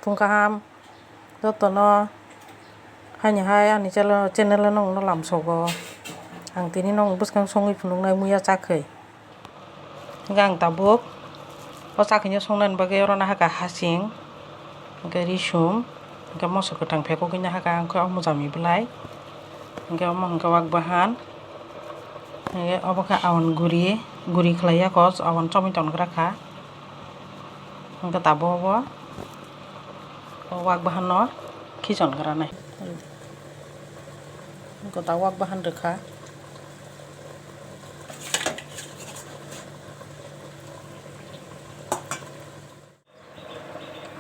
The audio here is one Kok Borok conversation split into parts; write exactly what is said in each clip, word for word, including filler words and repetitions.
Phung kaham jotono, haini hai ani channel, channel o nongno lamsogo. Ang tini nong bwskang songwi phunuknai muya chakhwi. Hwnkhe ang tabuk o chakhwino songnani bagwi oro nahakha hasing, hwnkhe risum, hwnkhe moso kwthang phekogwi nahakha, hwnkhe omo jami bwlai, hwnkhe omo hwnkhe wak bahan, hwnkhe obo khe awan guri, guri khlaiya kok, awan chomwi tongwkha. Hwnkhe tabuk obo o wak bahanno khichon granai. Hwnkhe tabuk wak bahan rwkha.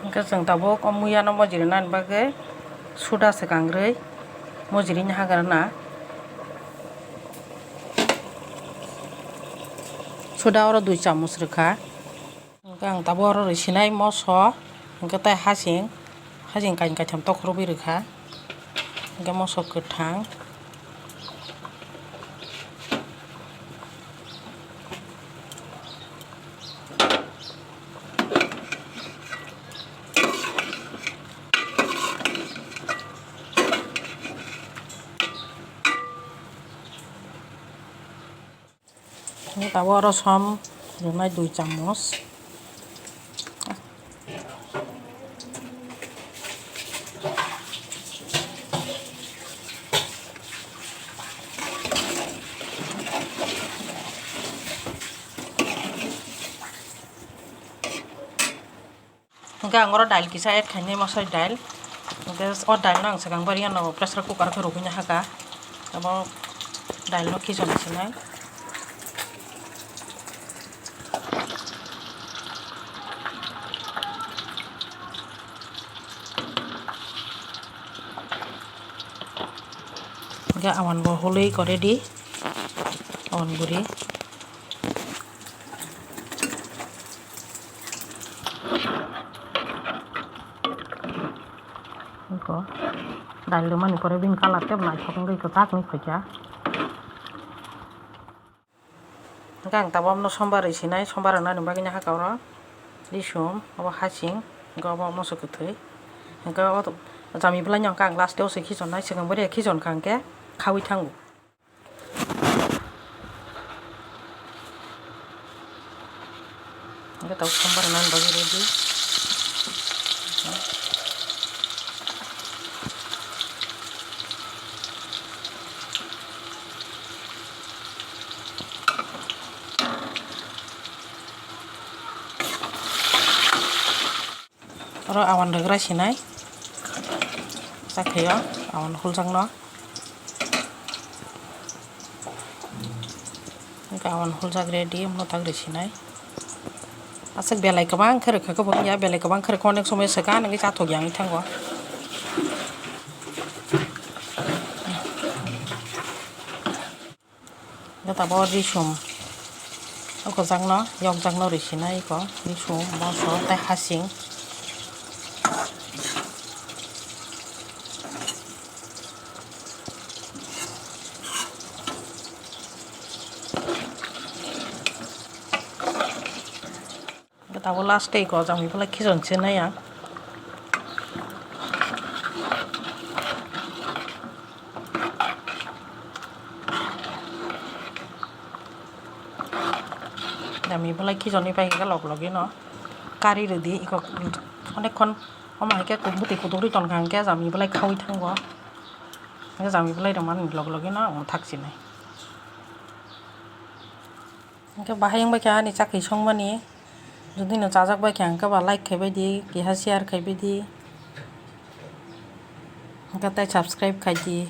Hwnkhe chwng tabuk o muyano mojiri nani bagwi suda swkang rwi mojiri nahakha rwna. Suda oro dui chamuch rwkha. Hwnkhe ang tabuk oro rwi sinai moso, hwnkhe tei hasing, hasing kain kaitham tokhorogwi rwkha, hwnkhe moso kwthang. Hwnkhe tabuk oro som rwnai dui chamuch. Hwnkhe ang oro dail kisa add khainai, mosori dail. Hwnkhe o dailno ang swkang bari ano pressure cooker khe rwgwino hakha. Abo dailno khichon sinai. Hwnkhe awan bo hului ko ready. Awan guri. Iko dail rwmani pore bini colour tei naithok wngwi kwchak wngwi phaikha. Hwnkhe ang tabuk abono sombar rwi sinai, sombar rwnani bagwi hakha oro risum, obo hasing, hwnkhe obo moso kwthwi. Hwnkhe o jami bwlaino hwnkhe ang last o se khichonnai, swkang bwrwi khichon kha hwnkhe khaui thango. Hwnkhe tabuk sombar rwnani bagwi ready. Oro awan rwgra sinai. Chakhwio awan huljakno. Hwnkhe awan huljak ready, omo tak rwi sinai. Aswk belai kwbang khe rwkha khe bo wngya, belai kwbang khe rwkha onek somoi swkang nangwi chathokya wngwi thango. Hwnkhe tabuk risum o kwchangno yokjakno rwi sinai iko risum, moso tei hasing. Tabuk last tei iko jami bwlai khichon se nai ang. Jami bwlai khichon ni pai khe log logino kari rwdi iko onek khon omo hai khe bwtwi kutuk ri tongkha hwnkhe jami bwlai khaui thango. Hwnkhe jami bwlai rwmani log logino ang thak sinai. Hwnkhe bahai wngbai kha ani chakri songmani. Jodi no chajak bai kha hwnkhe ba like khai bai di, keha share khai bai di. Hwnkhe tei subscribe khai di.